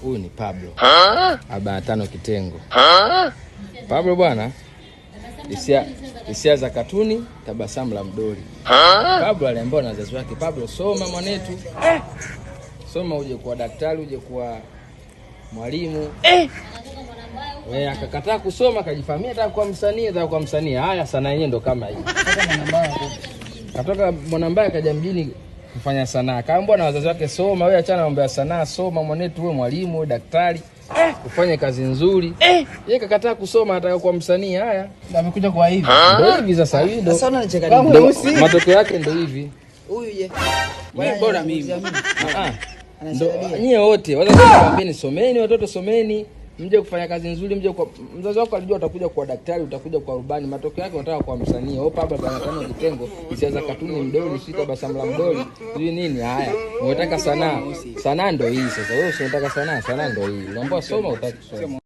Huyu ni Pablo 45 kitengo. Pablo bwana, hisia za katuni, tabasamu la mdoli. Pablo aliambiwa na wazazi wake, Pablo soma mwanetu, soma uje kuwa daktari, uje kuwa mwalimu. We, akakataa kusoma, akajifahamia ataka kuwa msanii, ataka kuwa msanii. Haya, sanaa yenyewe ndo kama hii. Katoka mwanambaya kaja mjini kufanya sanaa. Kaambiwa na wazazi wake, soma wewe, achana mambo ya sanaa, soma mwanetu, wewe mwalimu, wewe daktari, ufanye kazi nzuri. Yeye kakataa kusoma, anataka kuwa msanii. Haya, Amekuja kwa hivi. ndio hivi sasa, hivi ndo Sasa unanicheka nini? ndo matokeo yake ndo hivi. Huyu je? Mimi bora mimi. Ah, ndo nyie wote wazazi waambieni, someni watoto, someni mje kufanya kazi nzuri, mje kwa mzazi wako alijua utakuja kuwa daktari, utakuja kuwa rubani, matokeo yake unataka kuwa msanii. Wewe hapa bana tano kitengo, hisia za katuni, mdoli, sita tabasamu la mdoli, sijui nini. Haya, unataka sanaa, sanaa ndo hii sasa. Wewe si unataka sanaa, sanaa ndo hii. Unaambiwa soma, utaki kusoma.